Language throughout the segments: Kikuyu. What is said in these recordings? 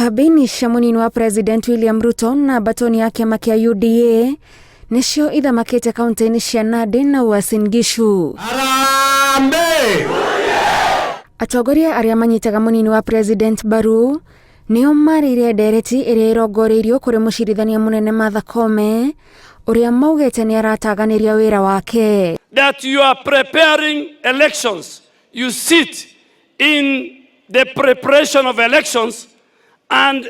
Kambĩini cia mũnini wa President William Ruto na mbatoni ya kĩama kĩa UDA nĩcio ithamakĩte kaunti-inĩ cia Nandi na Uasin Gishu. Harambee! Atongoria arĩa manyitaga mũnini wa President mbaru nĩo marĩire ndereti ĩrĩa ĩrongoreirio kũrĩ mũcirithania mũnene Martha Koome ũrĩa maugĩte nĩ arataganĩria wĩra wake. That you are preparing elections. You sit in the preparation of elections, and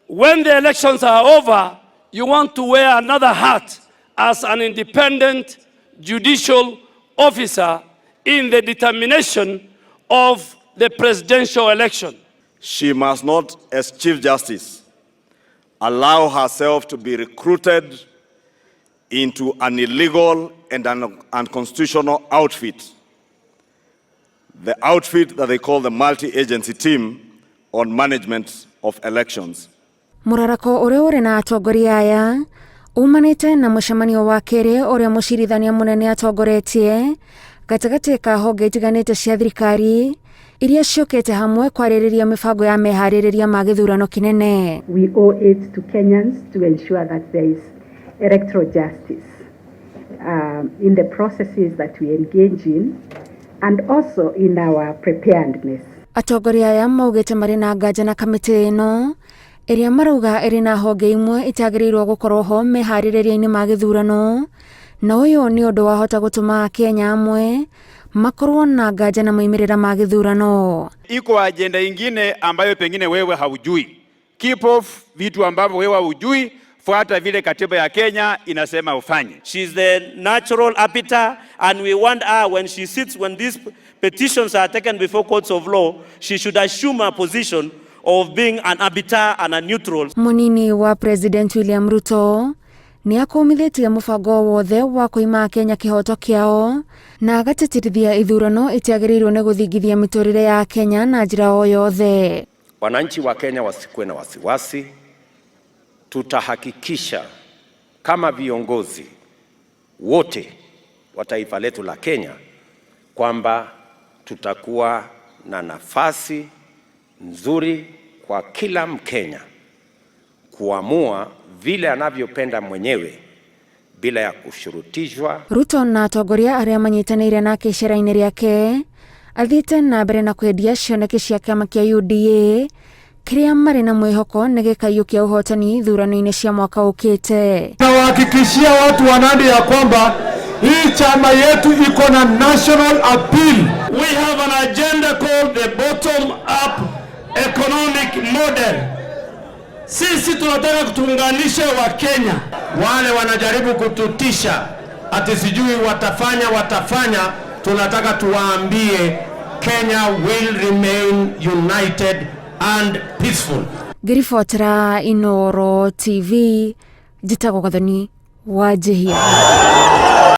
when the elections are over, you want to wear another hat as an independent judicial officer in the determination of the presidential election. She must not, as Chief Justice, allow herself to be recruited into an illegal and an unconstitutional outfit, the outfit that they call the multi-agency team on management of elections. Mũrarako ũrĩa ũrĩ na atongoria aya umanĩte na mũcemanio wa kerĩ ũrĩa mũcirithania mũnene atongoretie gatagatĩ ka honge itiganĩte cia thirikari iria ciũkĩte hamwe kwarĩrĩria mĩbango ya meharĩrĩria ma gĩthurano kĩnene. We owe it to Kenyans to ensure that there is electoral justice in the processes that we engage in and also in our preparedness. Atongoria aya maugĩte marĩ na nganja na kamĩtĩ ĩno ĩrĩa marauga ĩrĩ na honge imwe itagĩrĩirwo gũkorwo ho meharĩrĩria-inĩ ma gĩthurano, na ũyũ nĩ ũndũ wahota gũtũma Akenya amwe makorwo na nganja na maumĩrĩra ma gĩthurano. Iko ajenda ingine ambayo pengine wewe haujui. Keep off vitu ambavyo wewe haujui, fuata vile katiba ya Kenya inasema ufanye. She's the natural arbiter, and we want her, when she sits, when these petitions are taken before courts of law, she should assume a position of being an arbiter and a neutral. Mũnini wa President William Ruto nĩ akũmithĩtie mũbango wothe wa kũima Akenya kĩhoto kĩao na agatĩtĩrithia ithurano itiagĩrĩirwo nĩ gũthingithia mĩtũrĩre ya Kenya na njĩra o yothe. Wananchi wa Kenya wasikuwe na wasiwasi, tutahakikisha kama viongozi wote wa taifa letu la Kenya kwamba tutakuwa na nafasi nzuri kwa kila Mkenya kuamua vile anavyopenda mwenyewe bila ya kushurutishwa. Ruto na atongoria arĩa manyitanĩire nake icera-inĩ rĩake athiĩte na mbere na kwendia cioneki cia kĩama kĩa UDA kĩrĩa marĩ na mwĩhoko nĩ gĩkaiyũkia ũhotani ithurano-inĩ cia mwaka ũkĩte. Nawahakikishia watu wa Nandi ya kwamba hii chama yetu iko na national appeal. We have an agenda called the bottom up economic model. Sisi tunataka kutuunganisha Wakenya. Wale wanajaribu kututisha ati sijui watafanya watafanya, tunataka tuwaambie Kenya will remain united and peaceful. Ngĩribotera Inooro TV, njĩtagwo Gathoni Wanjihia.